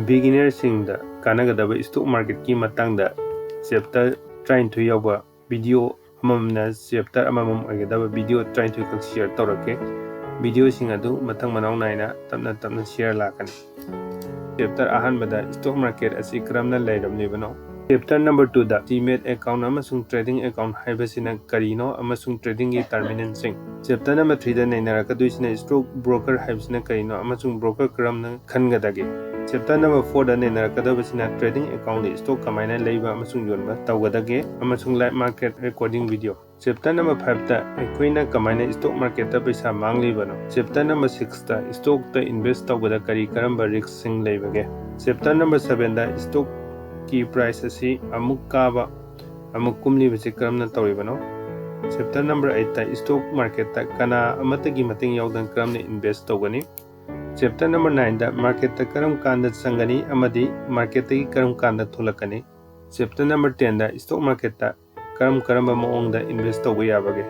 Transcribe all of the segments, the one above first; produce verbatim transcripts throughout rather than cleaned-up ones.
Beginnerꯁꯤꯡꯗ ꯀꯥꯟꯅꯒꯗꯕ stock marketꯀꯤ ꯃꯇꯥꯡꯗ chapter ꯇꯔꯥꯅꯤꯊꯣꯏ ꯌꯥꯎꯕ video ꯑꯃꯃꯝꯅ chapter ꯑꯃꯃꯝ ꯑꯣꯏꯒꯗꯕ video ꯇꯔꯥꯅꯤꯊꯣꯏ ꯈꯛ share ꯇꯧꯔꯛꯀꯦ꯫ Videoꯁꯤꯡ ꯑꯗꯨ ꯃꯊꯪ ꯃꯅꯥꯎ ꯅꯥꯏꯅ ꯇꯞꯅ ꯇꯞꯅ share ꯂꯥꯛꯀꯅꯤ꯫ Chapter ꯑꯍꯥꯟꯕꯗ stock market ꯑꯁꯤ ꯀꯔꯝꯅ ꯂꯩꯔꯝꯂꯤꯕꯅꯣ? Chapter number twoꯗ Demat account ꯑꯃꯁꯨꯡ trading account ꯍꯥꯏꯕꯁꯤꯅ ꯀꯔꯤꯅꯣ ꯑꯃꯁꯨꯡ tradingꯒꯤ terminalꯁꯤꯡ꯫ Chapter number threeꯗ ꯅꯩꯅꯔꯛꯀꯗꯣꯏꯁꯤꯅ stock broker ꯍꯥꯏꯕꯁꯤꯅ ꯀꯔꯤꯅꯣ ꯑꯃꯁꯨꯡ broker ꯀꯔꯝꯅ ꯈꯟꯒꯗꯒꯦ? Chapter number fourꯗ ꯅꯩꯅꯔꯛꯀꯗꯕꯁꯤꯅ trading accountꯗ stock ꯀꯃꯥꯏꯅ ꯂꯩꯕ ꯑꯃꯁꯨꯡ ꯌꯣꯟꯕ ꯇꯧꯒꯗꯒꯦ ꯑꯃꯁꯨꯡ live market recording video꯫ Chapter number fiveꯇ ꯑꯩꯈꯣꯏꯅ ꯀꯃꯥꯏꯅ stock marketꯇ ꯄꯩꯁꯥ ꯃꯥꯡꯂꯤꯕꯅꯣ? Chapter number sixꯇ stockꯇ invest ꯇꯧꯕꯗ ꯀꯔꯤ ꯀꯔꯝꯕ riskꯁꯤꯡ ꯂꯩꯕꯒꯦ? Chapter number sevenꯗ stockꯀꯤ price ꯑꯁꯤ ꯑꯃꯨꯛ ꯀꯥꯕ ꯑꯃꯨꯛ ꯀꯨꯝꯂꯤꯕꯁꯤ ꯀꯔꯝꯅ ꯇꯧꯔꯤꯕꯅꯣ? Chapter number eightꯇ stock marketꯇ ꯀꯅꯥ ꯑꯃꯠꯇꯒꯤ ꯃꯇꯦꯡ ꯌꯥꯎꯗꯅ ꯀꯔꯝꯅ invest ꯇꯧꯒꯅꯤ? Chapter number nineꯗ marketꯇ ꯀꯔꯝ ꯀꯥꯟꯗ ꯆꯪꯒꯅꯤ ꯑꯃꯗꯤ marketꯇꯒꯤ ꯀꯔꯝ ꯀꯥꯟꯗ ꯊꯣꯛꯂꯛꯀꯅꯤ? Chapter number tenꯗ stock marketꯇ ꯀꯔꯝ ꯀꯔꯝꯕ ꯃꯑꯣꯡꯗ invest ꯇꯧꯕ ꯌꯥꯕꯒꯦ?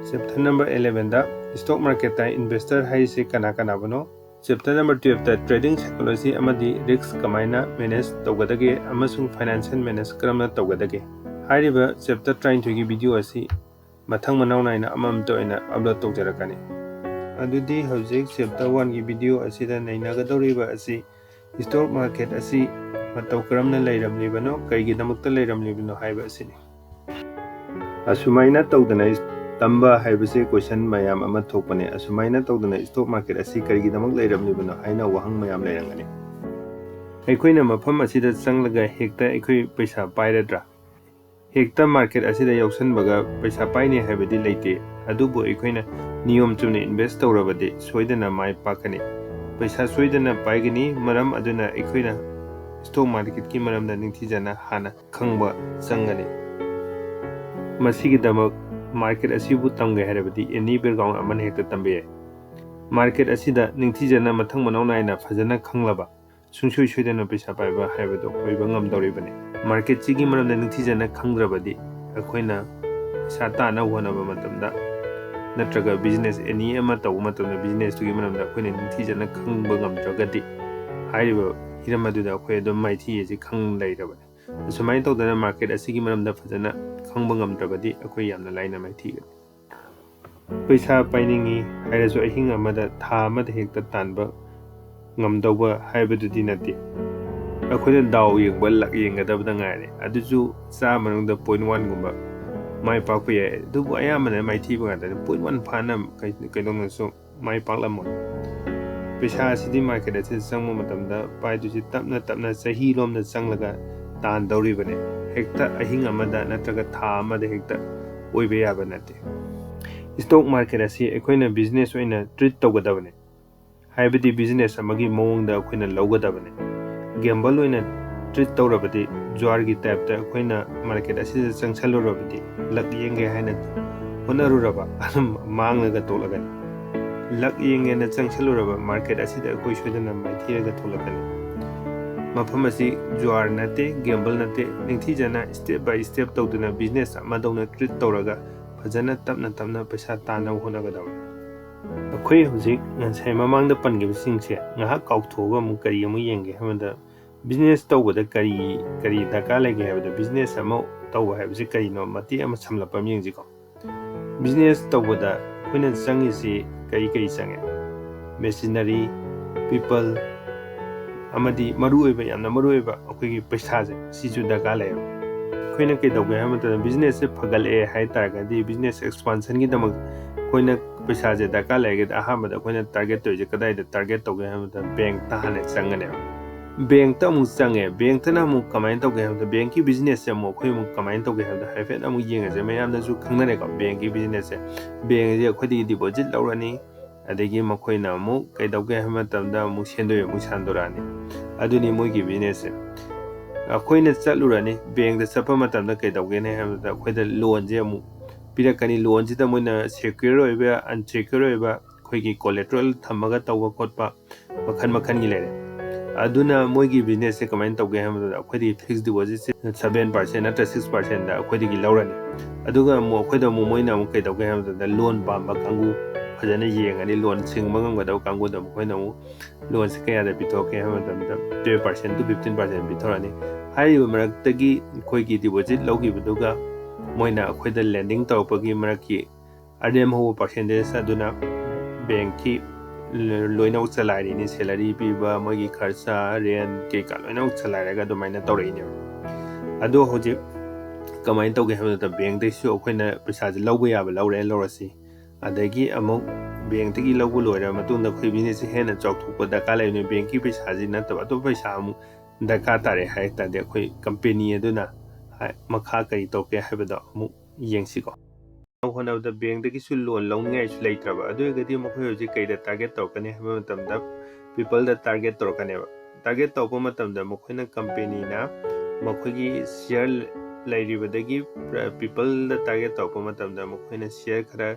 Chapter number elevenꯗ stock marketꯇ investor ꯍꯥꯏꯔꯤꯁꯤ ꯀꯅꯥ ꯀꯅꯥꯕꯨꯅꯣ? Chapter number twoꯇ trading psychology ꯑꯃꯗꯤ risk ꯀꯃꯥꯏꯅ manage ꯇꯧꯒꯗꯒꯦ ꯑꯃꯁꯨꯡ financial manage ꯀꯔꯝꯅ ꯇꯧꯒꯗꯒꯦ? ꯍꯥꯏꯔꯤꯕ chapter ꯇꯔꯥꯅꯤꯊꯣꯏꯒꯤ video ꯑꯁꯤ ꯃꯊꯪ ꯃꯅꯥꯎ ꯅꯥꯏꯅ ꯑꯃꯃꯝꯇ ꯑꯣꯏꯅ upload ꯇꯧꯖꯔꯛꯀꯅꯤ꯫ ꯑꯗꯨꯗꯤ ꯍꯧꯖꯤꯛ chapter oneꯒꯤ video ꯑꯁꯤꯗ ꯅꯩꯅꯒꯗꯧꯔꯤꯕ ꯑꯁꯤ stock market ꯑꯁꯤ ꯃꯇꯧ ꯀꯔꯝꯅ ꯂꯩꯔꯝꯂꯤꯕꯅꯣ, ꯀꯔꯤꯒꯤꯗꯃꯛꯇ ꯂꯩꯔꯝꯂꯤꯕꯅꯣ ꯍꯥꯏꯕ ꯑꯁꯤꯅꯤ꯫ ꯑꯁꯨꯃꯥꯏꯅ ꯇꯧꯗꯅ ꯇꯝꯕ ꯍꯥꯏꯕꯁꯤ question ꯃꯌꯥꯝ ꯑꯃ ꯊꯣꯛꯄꯅꯤ꯫ ꯑꯁꯨꯃꯥꯏꯅ ꯇꯧꯗꯅ stock market ꯑꯁꯤ ꯀꯔꯤꯒꯤꯗꯃꯛ ꯂꯩꯔꯝꯂꯤꯕꯅꯣ ꯍꯥꯏꯅ ꯋꯥꯍꯪ ꯃꯌꯥꯝ ꯂꯩꯔꯝꯒꯅꯤ꯫ ꯑꯩꯈꯣꯏꯅ ꯃꯐꯝ ꯑꯁꯤꯗ ꯆꯪꯂꯒ ꯍꯦꯛꯇ ꯑꯩꯈꯣꯏ ꯄꯩꯁꯥ ꯄꯥꯏꯔꯗ꯭ꯔꯥ? ꯍꯦꯛꯇ market ꯑꯁꯤꯗ ꯌꯥꯎꯁꯟꯕꯒ ꯄꯩꯁꯥ ꯄꯥꯏꯅꯤ ꯍꯥꯏꯕꯗꯤ ꯂꯩꯇꯦ, ꯑꯗꯨꯕꯨ ꯑꯩꯈꯣꯏꯅ ꯅꯤꯌꯣꯝ ꯆꯨꯝꯅ invest ꯇꯧꯔꯕꯗꯤ ꯁꯣꯏꯗꯅ ꯃꯥꯏ ꯄꯥꯛꯀꯅꯤ꯫ ꯄꯩꯁꯥ ꯁꯣꯏꯗꯅ ꯄꯥꯏꯒꯅꯤ, ꯃꯔꯝ ꯑꯗꯨꯅ ꯑꯩꯈꯣꯏꯅ stock marketꯀꯤ ꯃꯔꯝꯗ ꯅꯤꯡꯊꯤꯖꯅ ꯍꯥꯟꯅ ꯈꯪꯕ ꯆꯪꯒꯅꯤ꯫ ꯃꯁꯤꯒꯤꯗꯃꯛ market ꯑꯁꯤꯕꯨ ꯇꯝꯒꯦ ꯍꯥꯏꯔꯕꯗꯤ any background ꯑꯃꯅ ꯍꯦꯛꯇ ꯇꯝꯕ ꯌꯥꯏ꯫ Market ꯑꯁꯤꯗ ꯅꯤꯡꯊꯤꯖꯅ ꯃꯊꯪ ꯃꯅꯥꯎ ꯅꯥꯏꯅ ꯐꯖꯅ ꯈꯪꯂꯕ ꯁꯨꯡꯁꯣꯏ ꯁꯣꯏꯗꯅ ꯄꯩꯁꯥ ꯄꯥꯏꯕ ꯍꯥꯏꯕꯗꯨ ꯑꯣꯏꯕ ꯉꯝꯗꯧꯔꯤꯕꯅꯤ꯫ Marketꯁꯤꯒꯤ ꯃꯔꯝꯗ ꯅꯤꯡꯊꯤꯖꯅ ꯈꯪꯗ꯭ꯔꯕꯗꯤ ꯑꯩꯈꯣꯏꯅ ꯄꯩꯁꯥ ꯇꯥꯟꯅꯕ ꯍꯣꯠꯅꯕ ꯃꯇꯝꯗ ꯅꯠꯇ꯭ꯔꯒ business any ꯑꯃ ꯇꯧꯕ ꯃꯇꯝꯗ businessꯇꯨꯒꯤ ꯃꯔꯝꯗ ꯑꯩꯈꯣꯏꯅ ꯅꯤꯡꯊꯤꯖꯅ ꯈꯪꯕ ꯉꯝꯗ꯭ꯔꯒꯗꯤ ꯍꯥꯏꯔꯤꯕ ꯍꯤꯔꯝ ꯑꯗꯨꯗ ꯑꯩꯈꯣꯏ ꯑꯗꯨꯝ ꯃꯥꯏꯊꯤ ꯑꯁꯤ ꯈꯪ ꯂꯩꯔꯕꯅꯤ꯫ ꯑꯁꯨꯃꯥꯏꯅ ꯇꯧꯗꯅ ꯃꯥꯔꯀꯦꯠ ꯑꯁꯤꯒꯤ ꯃꯔꯝꯗ ꯐꯖꯅ ꯈꯪꯕ ꯉꯝꯗ꯭ꯔꯕꯗꯤ ꯑꯩꯈꯣꯏ ꯌꯥꯝꯅ ꯂꯥꯏꯅ ꯃꯥꯏꯊꯤꯒꯅꯤ꯫ ꯄꯩꯁꯥ ꯄꯥꯏꯅꯤꯡꯉꯤ ꯍꯥꯏꯔꯁꯨ ꯑꯍꯤꯡ ꯑꯃꯗ, ꯊꯥ ꯑꯃꯗ ꯍꯦꯛꯇ ꯇꯥꯟꯕ ꯉꯝꯗꯧꯕ ꯍꯥꯏꯕꯗꯨꯗꯤ ꯅꯠꯇꯦ꯫ ꯑꯩꯈꯣꯏꯅ ꯗꯥꯎ ꯌꯦꯡꯕ, ꯂꯛ ꯌꯦꯡꯒꯗꯕꯗ ꯉꯥꯏꯔꯦ꯫ ꯑꯗꯨꯁꯨ ꯆꯥꯝꯃ ꯃꯅꯨꯡꯗ ꯄꯣꯏꯟ ꯋꯥꯟꯒꯨꯝꯕ ꯃꯥꯏ ꯄꯥꯛꯄ ꯌꯥꯏ, ꯑꯗꯨꯕꯨ ꯑꯌꯥꯝꯕꯅ ꯃꯥꯏꯊꯤꯕ ꯉꯥꯛꯇꯅꯤ꯫ ꯄꯣꯏꯟ ꯋꯥꯟ ꯐꯥꯅ ꯀꯩ-, ꯀꯩꯗꯧꯅꯁꯨ ꯃꯥꯏ ꯄꯥꯛꯂꯝꯃꯣꯏ꯫ ꯄꯩꯁꯥ ꯑꯁꯤꯗꯤ ꯃꯥꯔꯀꯦꯠ ꯑꯁꯤꯗ ꯆꯪꯕ ꯃꯇꯝꯗ ꯄꯥꯏꯗꯣꯏꯁꯤ ꯇꯞꯅ ꯇꯞꯅ ꯆꯍꯤ ꯂꯣꯝꯗ ꯆꯪꯂꯒ ꯇꯥꯟꯗꯧꯔꯤꯕꯅꯤ꯫ ꯍꯦꯛꯇ ꯑꯍꯤꯡ ꯑꯃꯗ ꯅꯠꯇ꯭ꯔꯒ ꯊꯥ ꯑꯃꯗ ꯍꯦꯛꯇ ꯑꯣꯏꯕ ꯌꯥꯕ ꯅꯠꯇꯦ꯫ ꯁ꯭ꯇꯣꯛ ꯃꯥꯔꯀꯦꯠ ꯑꯁꯤ ꯑꯩꯈꯣꯏꯅ ꯕꯤꯖꯤꯅꯦꯁ ꯑꯣꯏꯅ ꯇ꯭ꯔꯤꯠ ꯇꯧꯒꯗꯕꯅꯤ, ꯍꯥꯏꯕꯗꯤ ꯕꯤꯖꯤꯅꯦꯁ ꯑꯃꯒꯤ ꯃꯑꯣꯡꯗ ꯑꯩꯈꯣꯏꯅ ꯂꯧꯒꯗꯕꯅꯤ꯫ ꯒꯦꯝꯕꯜ ꯑꯣꯏꯅ ꯇ꯭ꯔꯤꯠ ꯇꯧꯔꯕꯗꯤ, ꯖꯨꯋꯥꯔꯒꯤ ꯇꯥꯏꯞꯇ ꯑꯩꯈꯣꯏꯅ ꯃꯥꯔꯀꯦꯠ ꯑꯁꯤꯗ ꯆꯪꯁꯜꯂꯨꯔꯕꯗꯤ, ꯂꯛ ꯌꯦꯡꯒꯦ ꯍꯥꯏꯅ ꯍꯣꯠꯅꯔꯨꯔꯕ, ꯑꯗꯨꯝ ꯃꯥꯡꯂꯒ ꯇꯣꯛꯂꯒꯅꯤ꯫ ꯂꯛ ꯌꯦꯡꯒꯦꯅ ꯆꯪꯁꯜꯂꯨꯔꯕ ꯃꯥꯔꯀꯦꯠ ꯑꯁꯤꯗ ꯑꯩꯈꯣꯏ ꯁꯣꯏꯗꯅ ꯃꯥꯏꯊꯤꯔꯒ ꯊꯣꯛꯂꯛꯀꯅꯤ꯫ ꯃꯐꯝ ꯑꯁꯤ ꯖꯨꯋꯥꯔ ꯅꯠꯇꯦ, ꯒꯦꯝꯕꯜ ꯅꯠꯇꯦ꯫ ꯅꯤꯡꯊꯤꯖꯅ step by step ꯇꯧꯗꯨꯅ ꯕꯤꯖꯤꯅꯦꯁ ꯑꯃꯗꯧꯅ ꯇ꯭ꯔꯤꯠ ꯇꯧꯔꯒ ꯐꯖꯅ ꯇꯞꯅ ꯇꯞꯅ ꯄꯩꯁꯥ ꯇꯥꯟꯅꯕ ꯍꯣꯠꯅꯒꯗꯕꯅꯤ꯫ ꯑꯩꯈꯣꯏ ꯍꯧꯖꯤꯛ ꯉꯁꯥꯏ ꯃꯃꯥꯡꯗ ꯄꯟꯈꯤꯕꯁꯤꯡꯁꯦ ꯉꯥꯏꯍꯥꯛ ꯀꯥꯎꯊꯣꯛꯑꯒ ꯑꯃꯨꯛ ꯀꯔꯤ ꯑꯃꯨꯛ ꯌꯦꯡꯒꯦ ꯍꯥꯏꯕꯗ, ꯕꯤꯖꯤꯅꯦꯁ ꯇꯧꯕꯗ ꯀꯔꯤ, ꯀꯔꯤ ꯗꯔꯀꯥꯔ ꯂꯩꯒꯦ ꯍꯥꯏꯕꯗ, ꯕꯤꯖꯤꯅꯦꯁ ꯑꯃ ꯇꯧꯕ ꯍꯥꯏꯕꯁꯤ ꯀꯔꯤꯅꯣ, ꯃꯇꯦꯛ ꯑꯃ ꯁꯝꯂꯞꯄ ꯑꯃ ꯌꯦꯡꯁꯤꯀꯣ꯫ ꯕꯤꯖꯤꯅꯦꯁ ꯇꯧꯕꯗ ꯑꯩꯈꯣꯏꯅ ꯆꯪꯉꯤꯁꯤ ꯀꯔꯤ ꯀꯔꯤ ꯆꯪꯉꯦ? ꯃꯦꯆꯤꯅꯔꯤ, ꯄꯤꯄꯜ, ꯑꯃꯗꯤ ꯃꯔꯨꯑꯣꯏꯕ, ꯌꯥꯝꯅ ꯃꯔꯨꯑꯣꯏꯕ ꯑꯩꯈꯣꯏꯒꯤ ꯄꯩꯁꯥꯁꯦ, ꯁꯤꯁꯨ ꯗꯔꯀꯥꯔ ꯂꯩꯌꯦꯕ꯫ ꯑꯩꯈꯣꯏꯅ ꯀꯩꯗꯧꯒꯦ ꯍꯥꯏꯕ ꯃꯇꯝꯗ, ꯕꯤꯖꯤꯅꯦꯁꯁꯦ ꯐꯒꯠꯂꯛꯑꯦ ꯍꯥꯏ ꯇꯥꯔꯒꯗꯤ, ꯕꯤꯖꯤꯅꯦꯁ ꯑꯦꯛꯁꯄꯥꯟꯁꯟꯒꯤꯗꯃꯛ ꯑꯩꯈꯣꯏꯅ ꯄꯩꯁꯥꯁꯦ ꯗꯔꯀꯥꯔ ꯂꯩꯔꯒꯗꯤ, ꯑꯍꯥꯟꯕꯗ ꯑꯩꯈꯣꯏꯅ ꯇꯥꯔꯒꯦꯠ ꯇꯧꯔꯤꯁꯦ ꯀꯗꯥꯏꯗ ꯇꯥꯔꯒꯦꯠ ꯇꯧꯒꯦ ꯍꯥꯏꯕ ꯃꯇꯝꯗ, ꯕꯦꯡꯛꯇ ꯍꯥꯟꯅ ꯆꯪꯒꯅꯦꯕ꯫ ꯕꯦꯡꯛꯇ ꯑꯃꯨꯛ ꯆꯪꯉꯦ꯫ ꯕꯦꯡꯛꯇꯅ ꯑꯃꯨꯛ ꯀꯃꯥꯏꯅ ꯇꯧꯒꯦ ꯍꯥꯏꯕꯗ, ꯕꯦꯡꯛꯀꯤ ꯕꯤꯖꯤꯅꯦꯁꯁꯦ ꯑꯃꯨꯛ ꯑꯩꯈꯣꯏ ꯑꯃꯨꯛ ꯀꯃꯥꯏꯅ ꯇꯧꯒꯦ ꯍꯥꯏꯕꯗ ꯍꯥꯏꯐꯦꯠ ꯑꯃꯨꯛ ꯌꯦꯡꯉꯁꯦ꯫ ꯃꯌꯥꯝꯅꯁꯨ ꯈꯪꯅꯔꯦꯀꯣ, ꯕꯦꯡꯛꯀꯤ ꯕꯤꯖꯤꯅꯦꯁꯁꯦ꯫ ꯕꯦꯡꯛꯁꯦ ꯑꯩꯈꯣꯏꯗꯒꯤ ꯗꯤꯄꯣꯖꯤꯠ ꯂꯧꯔꯅꯤ, ꯑꯗꯒꯤ ꯃꯈꯣꯏꯅ ꯑꯃꯨꯛ ꯀꯩꯗꯧꯒꯦ ꯍꯥꯏꯕ ꯃꯇꯝꯗ ꯑꯃꯨꯛ ꯁꯦꯟꯗꯣꯏ ꯑꯃꯨꯛ ꯁꯥꯟꯗꯣꯔꯛꯑꯅꯤ꯫ ꯑꯗꯨꯅꯤ ꯃꯣꯏꯒꯤ ꯕꯤꯖꯤꯅꯦꯁꯁꯦ꯫ ꯑꯩꯈꯣꯏꯅ ꯆꯠꯂꯨꯔꯅꯤ, ꯕꯦꯡꯛꯇ ꯆꯠꯄ ꯃꯇꯝꯗ ꯀꯩꯗꯧꯒꯦꯅꯦ ꯍꯥꯏꯕꯗ, ꯑꯩꯈꯣꯏꯗ ꯂꯣꯟꯁꯦ ꯑꯃꯨꯛ ꯄꯤꯔꯛꯀꯅꯤ꯫ ꯂꯣꯟꯁꯤꯗ ꯃꯣꯏꯅ ꯁꯦꯀ꯭ꯌꯨꯔ ꯑꯣꯏꯕ, ꯑꯟꯁꯦꯀ꯭ꯌꯨꯔ ꯑꯣꯏꯕ, ꯑꯩꯈꯣꯏꯒꯤ ꯀꯣꯂꯦꯇꯔꯦꯜ ꯊꯝꯃꯒ ꯇꯧꯕ ꯈꯣꯠꯄ, ꯃꯈꯜ ꯃꯈꯜꯒꯤ ꯂꯩꯔꯦ꯫ ꯑꯗꯨꯅ ꯃꯣꯏꯒꯤ ꯕꯤꯖꯤꯅꯦꯁꯁꯦ ꯀꯃꯥꯏꯅ ꯇꯧꯒꯦ ꯍꯥꯏꯕꯗ, ꯑꯩꯈꯣꯏꯗꯒꯤ ꯐꯤꯛꯁ ꯗꯤꯄꯣꯖꯤꯠꯁꯦ ꯁꯚꯦꯟ ꯄꯥꯔꯁꯦꯟ ꯅꯠꯇ꯭ꯔ ꯁꯤꯛꯁ ꯄꯥꯔꯁꯦꯟꯗ ꯑꯩꯈꯣꯏꯗꯒꯤ ꯂꯧꯔꯅꯤ꯫ ꯑꯗꯨꯒ ꯑꯃꯨꯛ ꯑꯩꯈꯣꯏꯗ ꯑꯃꯨꯛ ꯃꯣꯏꯅ ꯑꯃꯨꯛ ꯀꯩꯗꯧꯒꯦ ꯍꯥꯏꯕ ꯃꯇꯝꯗ, ꯂꯣꯟ ꯄꯥꯝꯕ ꯀꯥꯡꯕꯨ, ꯐꯖꯅ ꯌꯦꯡꯉꯅꯤ꯫ ꯂꯣꯟ ꯁꯤꯡꯕ ꯉꯝꯒꯗꯕ ꯀꯥꯡꯕꯨꯗ ꯃꯈꯣꯏꯅ ꯑꯃꯨꯛ ꯂꯣꯟꯁꯤ ꯀꯌꯥꯗ ꯄꯤꯊꯣꯛꯀꯦ ꯍꯥꯏꯕ ꯃꯇꯝꯗ twelve percent to fifteen percent ꯄꯤꯊꯣꯔꯛꯑꯅꯤ꯫ ꯍꯥꯏꯔꯤꯕ ꯃꯔꯛꯇꯒꯤ ꯑꯩꯈꯣꯏꯒꯤ ꯗꯤꯄꯣꯖꯤꯠ ꯂꯧꯈꯤꯕꯗꯨꯒ ꯃꯣꯏꯅ ꯑꯩꯈꯣꯏꯗ ꯂꯦꯟꯗꯤꯡ ꯇꯧꯔꯛꯄꯒꯤ ꯃꯔꯛꯀꯤ ꯑꯔꯦꯝ ꯍꯧꯕ ꯄꯥꯔꯁꯦꯟꯇꯦꯖ ꯑꯗꯨꯅ ꯕꯦꯡꯀꯤ ꯂꯣꯏꯅꯃꯛ ꯆꯂꯥꯏꯔꯤꯅꯤ꯫ ꯁꯦꯂꯔꯤ ꯄꯤꯕ, ꯃꯣꯏꯒꯤ ꯈꯔꯆꯥ, ꯔꯦꯟ ꯀꯩꯀꯥ ꯂꯣꯏꯅꯃꯛ ꯆꯂꯥꯏꯔꯒ ꯑꯗꯨꯃꯥꯏꯅ ꯇꯧꯔꯛꯏꯅꯦꯕ꯫ ꯑꯗꯣ ꯍꯧꯖꯤꯛ ꯀꯃꯥꯏꯅ ꯇꯧꯒꯦ ꯍꯥꯏꯕ ꯃꯇꯝꯗ ꯕꯦꯡꯛꯇꯩꯁꯨ ꯑꯩꯈꯣꯏꯅ ꯄꯩꯁꯥꯁꯦ ꯂꯧꯕ ꯌꯥꯕ ꯂꯧꯔꯦ, ꯂꯧꯔꯁꯤ꯫ ꯑꯗꯒꯤ ꯑꯃꯨꯛ ꯕꯦꯡꯛꯇꯒꯤ ꯂꯧꯕ ꯂꯣꯏꯔꯕ ꯃꯇꯨꯡꯗ ꯑꯩꯈꯣꯏ ꯕꯤꯖꯤꯅꯦꯁꯁꯦ ꯍꯦꯟꯅ ꯆꯥꯎꯊꯣꯛꯄ ꯗꯔꯀꯥꯔ ꯂꯩꯕꯅꯤ꯫ ꯕꯦꯡꯛꯀꯤ ꯄꯩꯁꯥꯁꯤ ꯅꯠꯇꯕ ꯑꯇꯣꯞꯄ ꯄꯩꯁꯥ ꯑꯃꯨꯛ ꯗꯔꯀꯥꯔ ꯇꯥꯔꯦ ꯍꯥꯏ ꯇꯥꯔꯗꯤ ꯑꯩꯈꯣꯏ ꯀꯝꯄꯦꯅꯤ ꯑꯗꯨꯅ ꯍꯥꯏ-, ꯃꯈꯥ ꯀꯔꯤ ꯇꯧꯒꯦ ꯍꯥꯏꯕꯗꯣ ꯑꯃꯨꯛ ꯌꯦꯡꯁꯤꯀꯣ꯫ ꯍꯣꯠꯅꯕꯗ ꯕꯦꯡꯛꯇꯒꯤꯁꯨ ꯂꯣꯟ ꯂꯧꯅꯤꯡꯉꯥꯏꯁꯨ ꯂꯩꯇ꯭ꯔꯕ, ꯑꯗꯨ ꯑꯣꯏꯔꯒꯗꯤ ꯃꯈꯣꯏ ꯍꯧꯖꯤꯛ ꯀꯩꯗ ꯇꯥꯔꯒꯦꯠ ꯇꯧꯔꯛꯀꯅꯤ ꯍꯥꯏꯕ ꯃꯇꯝꯗ ꯄꯤꯄꯜꯗ ꯇꯥꯔꯒꯦꯠ ꯇꯧꯔꯛꯀꯅꯦꯕ꯫ ꯇꯥꯔꯒꯦꯠ ꯇꯧꯔꯛꯄ ꯃꯇꯝꯗ ꯃꯈꯣꯏꯅ ꯀꯝꯄꯦꯅꯤꯅ ꯃꯈꯣꯏꯒꯤ ꯁꯤꯌꯔ ꯂꯩꯔꯤꯕꯗꯒꯤ ꯄꯤꯄꯜꯗ ꯇꯥꯔꯒꯦꯠ ꯇꯧꯔꯛꯄ ꯃꯇꯝꯗ ꯃꯈꯣꯏꯅ ꯁꯤꯌꯔ ꯈꯔ,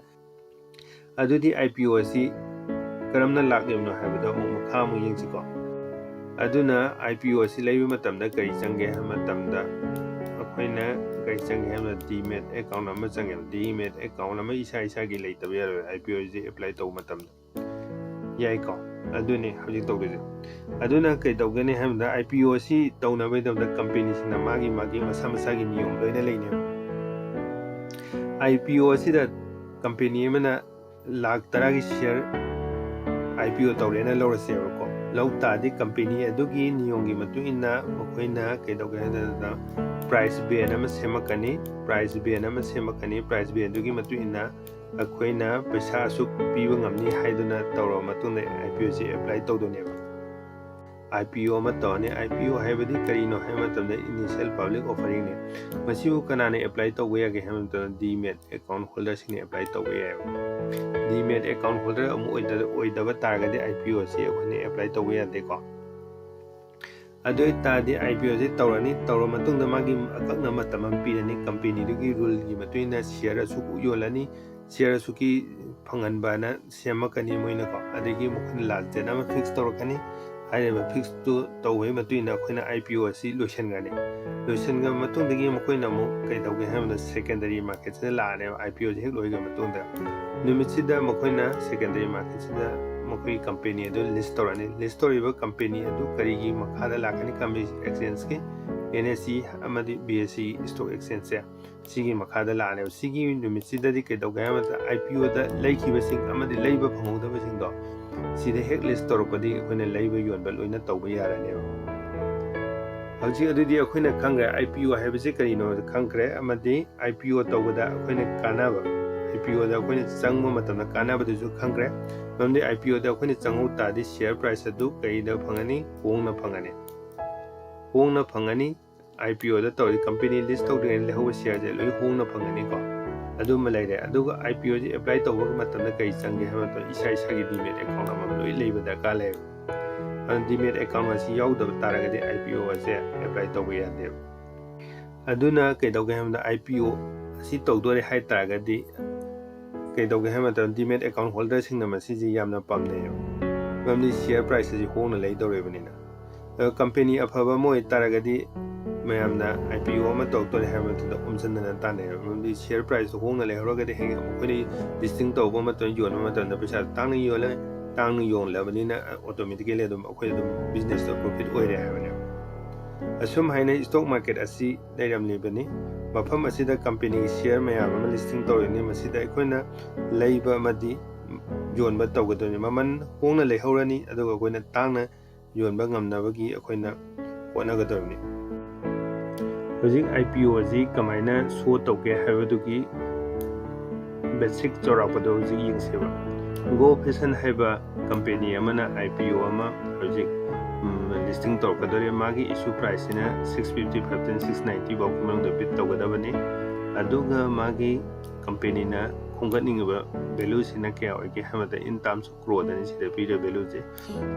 ꯑꯗꯨꯗꯤ IPO ꯑꯁꯤ ꯀꯔꯝꯅ ꯂꯥꯛꯂꯤꯕꯅꯣ ꯍꯥꯏꯕꯗꯣ ꯑꯃꯨꯛ ꯃꯈꯥ ꯑꯃꯨꯛ ꯌꯦꯡꯁꯤꯀꯣ꯫ ꯑꯗꯨꯅ IPO ꯑꯁꯤ ꯂꯩꯕ ꯃꯇꯝꯗ ꯀꯔꯤ ꯆꯪꯒꯦ ꯍꯥꯏꯕ ꯃꯇꯝꯗ ꯑꯩꯈꯣꯏꯅ ꯀꯔꯤ ꯆꯪꯒꯦ ꯍꯥꯏꯕꯗ ꯗꯤꯃꯦꯠ ꯑꯦꯀꯥꯎꯟ ꯑꯃ ꯆꯪꯉꯦꯕ꯫ ꯗꯤꯃꯦꯠ ꯑꯦꯀꯥꯎꯟ ꯑꯃ ꯏꯁꯥ ꯏꯁꯥꯒꯤ ꯂꯩꯇꯕ ꯌꯥꯔꯣꯏ IPO ꯑꯁꯤ ꯑꯦꯄ꯭ꯂꯥꯏ ꯇꯧꯕ ꯃꯇꯝꯗ꯫ ꯌꯥꯏꯀꯣ? ꯑꯗꯨꯅꯤ ꯍꯧꯖꯤꯛ ꯇꯧꯗꯣꯏꯁꯦ꯫ ꯑꯗꯨꯅ ꯀꯩꯗꯧꯒꯅꯤ ꯍꯥꯏꯕꯗ IPO ꯑꯁꯤ ꯇꯧꯅꯕꯒꯤꯗꯃꯛꯇ ꯀꯝꯄꯦꯅꯤꯁꯤꯡꯅ ꯃꯥꯒꯤ ꯃꯥꯒꯤ ꯃꯁꯥ ꯃꯁꯥꯒꯤ ꯅꯤꯌꯣꯝ ꯂꯣꯏꯅ ꯂꯩꯅꯦꯕ꯫ IPO ꯑꯁꯤꯗ ꯀꯝꯄꯦꯅꯤ ꯑꯃꯅ ꯂꯥꯛ ꯇꯔꯥꯒꯤ ꯁꯤꯌꯔ IPO ꯇꯧꯔꯦꯅ ꯂꯧꯔꯁꯦꯕꯀꯣ꯫ ꯂꯧ ꯇꯥꯔꯗꯤ ꯀꯝꯄꯦꯅꯤ ꯑꯗꯨꯒꯤ ꯅꯤꯌꯣꯝꯒꯤ ꯃꯇꯨꯡ ꯏꯟꯅ ꯃꯈꯣꯏꯅ ꯀꯩꯗꯧꯒꯦ ꯍꯥꯏꯕꯗ ꯄ꯭ꯔꯥꯏꯁ ꯕꯦꯟ ꯑꯃ ꯁꯦꯝꯃꯛꯀꯅꯤ꯫ ꯄ꯭ꯔꯥꯏꯁ ꯕꯦꯟ ꯑꯃ ꯁꯦꯝꯃꯛꯀꯅꯤ꯫ ꯄ꯭ꯔꯥꯏꯁ ꯕꯦꯟꯗꯨꯒꯤ ꯃꯇꯨꯡ ꯏꯟꯅ ꯑꯩꯈꯣꯏꯅ ꯄꯩꯁꯥ ꯑꯁꯨꯛ ꯄꯤꯕ ꯉꯝꯅꯤ ꯍꯥꯏꯗꯨꯅ ꯇꯧꯔꯕ ꯃꯇꯨꯡꯗ IPO ꯑꯁꯤ ꯑꯦꯄ꯭ꯂꯥꯏ ꯇꯧꯗꯣꯏꯅꯦꯕ꯫ IPO ꯑꯃ ꯇꯧꯔꯅꯤ꯫ IPO ꯍꯥꯏꯕꯗꯤ ꯀꯔꯤꯅꯣ ꯍꯥꯏꯕ ꯃꯇꯝꯗ initial public offeringꯅꯤ꯫ ꯃꯁꯤꯕꯨ ꯀꯅꯥꯅ ꯑꯦꯄ꯭ꯂꯥꯏ ꯇꯧꯕ ꯌꯥꯒꯦ ꯍꯥꯏꯕ ꯃꯇꯝꯗ ꯗꯤꯃꯦꯠ ꯑꯦꯀꯥꯎꯟ ꯍꯣꯜꯗꯔꯁꯤꯡꯅ ꯑꯦꯄ꯭ꯂꯥꯏ ꯇꯧꯕ ꯌꯥꯏꯑꯕ꯫ ꯗꯤꯃꯦꯠ ꯑꯦꯀꯥꯎꯟ ꯍꯣꯜꯗꯔ ꯑꯃ ꯑꯣꯏꯗ-, ꯑꯣꯏꯗꯕ ꯇꯥꯔꯒꯗꯤ IPO ꯑꯁꯤ ꯑꯩꯈꯣꯏꯅ ꯑꯦꯄ꯭ꯂꯥꯏ ꯇꯧꯕ ꯌꯥꯗꯦꯀꯣ꯫ ꯑꯗꯨ ꯑꯣꯏ ꯇꯥꯔꯗꯤ IPO ꯑꯁꯤ ꯇꯧꯔꯅꯤ꯫ ꯇꯧꯔ ꯃꯇꯨꯡꯗ ꯃꯥꯒꯤ ꯑꯀꯛꯅꯕ ꯃꯇꯝ ꯑꯃ ꯄꯤꯔꯅꯤ꯫ ꯀꯝꯄꯦꯅꯤꯗꯨꯒꯤ ꯔꯨꯜꯒꯤ ꯃꯇꯨꯡ ꯏꯟꯅ ꯁꯤꯌꯔ ꯑꯁꯨꯛ ꯌꯣꯜꯂꯅꯤ, ꯁꯤꯌꯔ ꯑꯁꯨꯛꯀꯤ ꯐꯪꯍꯟꯕꯅ ꯁꯦꯝꯃꯛꯀꯅꯤ ꯃꯣꯏꯅꯀꯣ꯫ ꯑꯗꯒꯤ ꯃꯈꯣꯏꯅ ꯂꯥꯁ ꯗꯦꯠ ꯑꯃ ꯐꯤꯛꯁ ꯇꯧꯔꯛꯀꯅꯤ꯫ ꯍꯥꯏꯔꯤꯕ ꯐꯤꯛꯁꯇꯨ ꯇꯧꯕꯒꯤ ꯃꯇꯨꯡ ꯏꯟꯅ ꯑꯩꯈꯣꯏꯅ IPO ꯑꯁꯤ ꯂꯣꯏꯁꯤꯟꯒꯅꯤ꯫ ꯂꯣꯏꯁꯤꯟꯈ꯭ꯔꯕ ꯃꯇꯨꯡꯗꯒꯤ ꯃꯈꯣꯏꯅ ꯑꯃꯨꯛ ꯀꯩꯗꯧꯒꯦ ꯍꯥꯏꯕꯗ secondary marketꯁꯤꯗ ꯂꯥꯛꯑꯅꯦꯕ꯫ IPOꯁꯦ ꯍꯦꯛ ꯂꯣꯏꯈ꯭ꯔꯕ ꯃꯇꯨꯡꯗ ꯅꯨꯃꯤꯠꯁꯤꯗ ꯃꯈꯣꯏꯅ secondary marketꯁꯤꯗ ꯃꯈꯣꯏꯒꯤ company ꯑꯗꯨ list ꯇꯧꯔꯅꯤ꯫ List ꯇꯧꯔꯤꯕ company ꯑꯗꯨ ꯀꯔꯤꯒꯤ ꯃꯈꯥꯗ ꯂꯥꯛꯀꯅꯤ? Company exchangeꯀꯤ NSE ꯑꯃꯗꯤ BSE stock exchangeꯁꯦ ꯁꯤꯒꯤ ꯃꯈꯥꯗ ꯂꯥꯛꯑꯅꯦꯕ꯫ ꯁꯤꯒꯤ ꯅꯨꯃꯤꯠꯁꯤꯗꯗꯤ ꯀꯩꯗꯧꯒꯦ ꯍꯥꯏꯕ ꯃꯇꯝꯗ IPOꯗ ꯂꯩꯈꯤꯕꯁꯤꯡ ꯑꯃꯗꯤ ꯂꯩꯕ ꯐꯪꯍꯧꯗꯕꯁꯤꯡꯗꯣ ꯁꯤꯗ ꯍꯦꯛ list ꯇꯧꯔꯛꯄꯗꯤ ꯑꯩꯈꯣꯏꯅ ꯂꯩꯕ ꯌꯣꯟꯕ ꯂꯣꯏꯅ ꯇꯧꯕ ꯌꯥꯔꯅꯦꯕ꯫ ꯍꯧꯖꯤꯛ ꯑꯗꯨꯗꯤ ꯑꯩꯈꯣꯏꯅ ꯈꯪꯈ꯭ꯔꯦ, IPO ꯍꯥꯏꯕꯁꯤ ꯀꯔꯤꯅꯣ ꯈꯪꯈ꯭ꯔꯦ, ꯑꯃꯗꯤ IPO ꯇꯧꯕꯗ ꯑꯩꯈꯣꯏꯅ ꯀꯥꯟꯅꯕ, IPOꯗ ꯑꯩꯈꯣꯏꯅ ꯆꯪꯕ ꯃꯇꯝꯗ ꯀꯥꯟꯅꯕꯗꯨꯁꯨ ꯈꯪꯈ꯭ꯔꯦ꯫ ꯃꯔꯝꯗꯤ IPOꯗ ꯑꯩꯈꯣꯏꯅ ꯆꯪꯍꯧ ꯇꯥꯔꯗꯤ share price ꯑꯗꯨ ꯀꯩꯗ ꯐꯪꯒꯅꯤ? ꯍꯣꯡꯅ ꯐꯪꯒꯅꯤ꯫ ꯍꯣꯡꯅ ꯐꯪꯒꯅꯤ꯫ IPOꯗ ꯇꯧꯔꯤ company list ꯇꯧꯗ꯭ꯔꯤꯉꯩꯗ ꯂꯩꯍꯧꯕ shareꯁꯦ ꯂꯣꯏ ꯍꯣꯡꯅ ꯐꯪꯒꯅꯤꯀꯣ꯫ ꯑꯗꯨꯃ ꯂꯩꯔꯦ꯫ ꯑꯗꯨꯒ IPOꯁꯦ apply ꯇꯧꯕ ꯃꯇꯝꯗ ꯀꯔꯤ ꯆꯪꯒꯦ ꯍꯥꯏꯕ ꯃꯇꯝꯗ ꯏꯁꯥ ꯏꯁꯥꯒꯤ demat account ꯑꯃ ꯂꯣꯏ ꯂꯩꯕ ꯗꯔꯀꯥꯔ ꯂꯩꯌꯦꯕ꯫ ꯑꯗꯨꯅ demat account ꯑꯁꯤ ꯌꯥꯎꯗꯕ ꯇꯥꯔꯒꯗꯤ IPO ꯑꯁꯦ apply ꯇꯧꯕ ꯌꯥꯗꯦꯕ꯫ ꯑꯗꯨꯅ ꯀꯩꯗꯧꯒꯦ ꯍꯥꯏꯕꯗ IPO ꯑꯁꯤ ꯇꯧꯗꯣꯔꯦ ꯍꯥꯏ ꯇꯥꯔꯒꯗꯤ ꯀꯩꯗꯧꯒꯦ ꯍꯥꯏꯕ ꯃꯇꯝꯗ demat account holderꯁꯤꯡꯅ ꯃꯁꯤꯁꯦ ꯌꯥꯝꯅ ꯄꯥꯝꯅꯩꯌꯦꯕ꯫ ꯃꯔꯝꯗꯤ share price ꯑꯁꯤ ꯍꯣꯡꯅ ꯂꯩꯗꯧꯔꯤꯕꯅꯤꯅ꯫ ꯑꯗꯣ company ꯑꯐꯕ ꯑꯃ ꯑꯣꯏꯇꯥꯔꯒꯗꯤ ꯃꯌꯥꯝꯅ IPO ꯑꯃ ꯇꯧꯔꯛꯇꯣꯔꯦ ꯍꯥꯏꯕ ꯃꯇꯝꯗ ꯈꯣꯝꯖꯤꯟꯗꯅ ꯇꯥꯟꯅꯩꯌꯦꯕ꯫ ꯃꯔꯝꯗꯤ share priceꯇꯨ ꯍꯣꯡꯅ ꯂꯩꯍꯧꯔꯒꯗꯤ ꯍꯌꯦꯡ ꯑꯩꯈꯣꯏꯅ listing ꯇꯧꯕ ꯃꯇꯝꯗ, ꯌꯣꯟꯕ ꯃꯇꯝꯗ ꯄꯩꯁꯥ ꯇꯥꯡꯅ ꯌꯣꯜꯂꯦ, ꯇꯥꯡꯅ ꯌꯣꯜꯂꯕꯅꯤꯅ automatically ꯑꯗꯨꯝ ꯑꯩꯈꯣꯏ ꯑꯗꯨꯝ businessꯇ profit ꯑꯣꯏꯔꯦ ꯍꯥꯏꯕꯅꯦꯕ꯫ ꯑꯁꯨꯝ ꯍꯥꯏꯅ stock market ꯑꯁꯤ ꯂꯩꯔꯝꯂꯤꯕꯅꯤ꯫ ꯃꯐꯝ ꯑꯁꯤꯗ companyꯒꯤ share ꯃꯌꯥꯝ ꯑꯃ listing ꯇꯧꯔꯤꯕꯅꯤ꯫ ꯃꯁꯤꯗ ꯑꯩꯈꯣꯏꯅ ꯂꯩꯕ ꯑꯃꯗꯤ ꯌꯣꯟꯕ ꯇꯧꯒꯗꯕꯅꯤ꯫ ꯃꯃꯜ ꯍꯣꯡꯅ ꯂꯩꯍꯧꯔꯅꯤ, ꯑꯗꯨꯒ ꯑꯩꯈꯣꯏꯅ ꯇꯥꯡꯅ ꯌꯣꯟꯕ ꯉꯝꯅꯕꯒꯤ ꯑꯩꯈꯣꯏꯅ ꯍꯣꯠꯅꯒꯗꯕꯅꯤ꯫ ꯍꯧꯖꯤꯛ IPO ꯑꯁꯤ ꯀꯃꯥꯏꯅ show ꯇꯧꯒꯦ ꯍꯥꯏꯕꯗꯨꯒꯤ basic ꯆꯥꯎꯔꯥꯛꯄꯗꯣ ꯍꯧꯖꯤꯛ ꯌꯦꯡꯁꯦꯕ꯫ Go Fashion ꯍꯥꯏꯕ company ꯑꯃꯅ IPO ꯑꯃ ꯍꯧꯖꯤꯛ, ꯎꯝ, listing ꯇꯧꯔꯛꯀꯗꯧꯔꯦ꯫ ꯃꯥꯒꯤ issue priceꯁꯤꯅ six fifty five ꯇꯩꯅ six ninety ꯐꯥꯎꯒꯤ ꯃꯅꯨꯡꯗ bid ꯇꯧꯒꯗꯕꯅꯤ꯫ ꯑꯗꯨꯒ ꯃꯥꯒꯤ companyꯅ ꯈꯣꯝꯒꯠꯅꯤꯡꯉꯤꯕ valueꯁꯤꯅ ꯀꯌꯥ ꯑꯣꯏꯒꯦ ꯍꯥꯏꯕꯗ in terms of crore ꯗꯅꯤ ꯁꯤꯗ ꯄꯤꯔꯤꯕ valueꯁꯦ꯫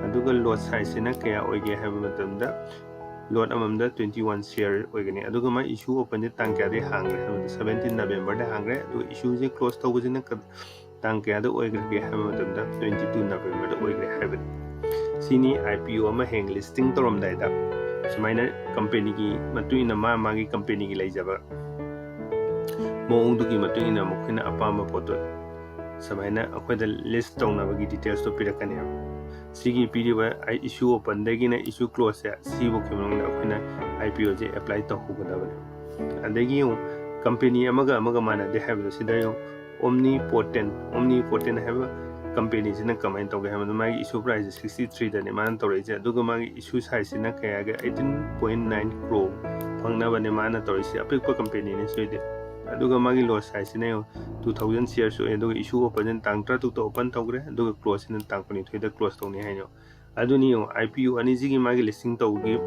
ꯑꯗꯨꯒ lot sizeꯁꯤꯅ ꯀꯌꯥ ꯑꯣꯏꯒꯦ ꯍꯥꯏꯕ ꯃꯇꯝꯗ lot ꯑꯃꯃꯝꯗ twenty one share ꯑꯣꯏꯒꯅꯤ꯫ ꯑꯗꯨꯒ ꯃꯥ issue openꯁꯦ ꯇꯥꯡ ꯀꯌꯥꯗꯒꯤ ꯍꯥꯡꯈ꯭ꯔꯦ ꯍꯥꯏꯕꯗ seventeen Novemberꯗ ꯍꯥꯡꯈ꯭ꯔꯦ꯫ ꯑꯗꯨꯒ issueꯁꯦ close ꯇꯧꯕꯁꯤꯅ ꯀ-, ꯇꯥꯡ ꯀꯌꯥꯗ ꯑꯣꯏꯈ꯭ꯔꯒꯦ ꯍꯥꯏꯕ ꯃꯇꯝꯗ twenty two Novemberꯗ ꯑꯣꯏꯈ꯭ꯔꯦ ꯍꯥꯏꯕꯅꯤ꯫ ꯁꯤꯅꯤ IPO ꯑꯃ ꯍꯌꯦꯡ listing ꯇꯧꯔꯝꯗꯥꯏꯗ ꯁꯨꯃꯥꯏꯅ companyꯒꯤ ꯃꯇꯨꯡ ꯏꯟꯅ ꯃꯥ ꯃꯥꯒꯤ companyꯒꯤ ꯂꯩꯖꯕ ꯃꯑꯣꯡꯗꯨꯒꯤ ꯃꯇꯨꯡ ꯏꯟꯅ ꯃꯈꯣꯏꯅ ꯑꯄꯥꯝꯕ ꯄꯣꯠꯇꯣ ꯁꯨꯃꯥꯏꯅ ꯑꯩꯈꯣꯏꯗ list ꯇꯧꯅꯕꯒꯤ detailsꯇꯣ ꯄꯤꯔꯛꯀꯅꯦꯕ꯫ ꯁꯤꯒꯤ ꯄꯤꯔꯤꯕ issue openꯗꯒꯤꯅ issue closeꯁꯦ ꯁꯤꯐꯥꯎꯒꯤ ꯃꯅꯨꯡꯗ ꯑꯩꯈꯣꯏꯅ IPOꯁꯦ apply ꯇꯧꯍꯧꯒꯗꯕꯅꯦ꯫ ꯑꯗꯒꯤ ꯌꯦꯡꯉꯨ, company ꯑꯃꯒ ꯑꯃꯒ ꯃꯥꯟꯅꯗꯦ ꯍꯥꯏꯕꯗꯣ ꯁꯤꯗ ꯌꯦꯡꯉꯨ, Omnipotent, Omnipotent ꯍꯥꯏꯕ companyꯁꯤꯅ ꯀꯃꯥꯏꯅ ꯇꯧꯒꯦ ꯍꯥꯏꯕꯗ ꯃꯥꯒꯤ issue priceꯁꯦ sixty threeꯗꯅꯦ ꯃꯥꯅ ꯇꯧꯔꯛꯏꯁꯦ, ꯑꯗꯨꯒ ꯃꯥꯒꯤ issue sizeꯁꯤꯅ ꯀꯌꯥꯒ eighteen point nine crore ꯐꯪꯅꯕꯅꯦ ꯃꯥꯅ ꯇꯧꯔꯤꯁꯦ꯫ ꯑꯄꯤꯛꯄ companyꯅꯦ ꯁꯤꯗꯤ꯫ ꯑꯗꯨꯒ ꯃꯥꯒꯤ lot sizeꯁꯤꯅ ꯌꯦꯡꯉꯨ, two thousand shares ꯑꯣꯏ, ꯑꯗꯨꯒ issue openꯁꯤꯅ ꯇꯥꯡ ꯇꯔꯥꯇꯔꯨꯛꯇ open ꯇꯧꯈ꯭ꯔꯦ, ꯑꯗꯨꯒ closeꯁꯤꯅ ꯇꯥꯡ ꯀꯨꯟꯅꯤꯊꯣꯏꯗ close ꯇꯧꯅꯤ ꯍꯥꯏꯅꯦ꯫ ꯑꯗꯨꯅꯤ ꯌꯦꯡꯉꯨ, IPO ꯑꯅꯤꯁꯤꯒꯤ ꯃꯥꯒꯤ listing ꯇꯧꯕꯒꯤ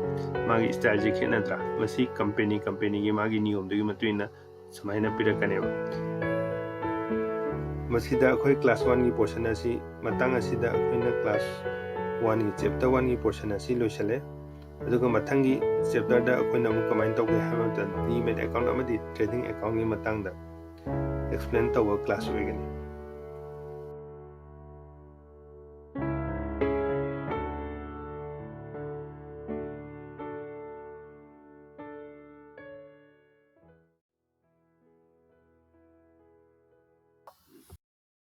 ꯃꯥꯒꯤ styleꯁꯦ ꯈꯦꯠꯅꯗ꯭ꯔꯥ? ꯃꯁꯤ company companyꯒꯤ ꯃꯥꯒꯤ ꯅꯤꯌꯣꯝꯗꯨꯒꯤ ꯃꯇꯨꯡ ꯏꯟꯅ ꯁꯨꯃꯥꯏꯅ ꯄꯤꯔꯛꯀꯅꯦꯕ꯫ ꯃꯁꯤꯗ ꯑꯩꯈꯣꯏ class oneꯒꯤ portion ꯑꯁꯤ, ꯃꯇꯥꯡ ꯑꯁꯤꯗ ꯑꯩꯈꯣꯏꯅ class oneꯒꯤ, chapter oneꯒꯤ portion ꯑꯁꯤ ꯂꯣꯏꯁꯤꯜꯂꯦ꯫ ꯑꯗꯨꯒ ꯃꯊꯪꯒꯤ chapterꯗ ꯑꯩꯈꯣꯏꯅ ꯑꯃꯨꯛ ꯀꯃꯥꯏꯅ ꯇꯧꯒꯦ ꯍꯥꯏꯕ ꯃꯇꯝꯗ demat account ꯑꯃꯗꯤ trading accountꯒꯤ ꯃꯇꯥꯡꯗ explain ꯇꯧꯕ class ꯑꯣꯏꯒꯅꯤ꯫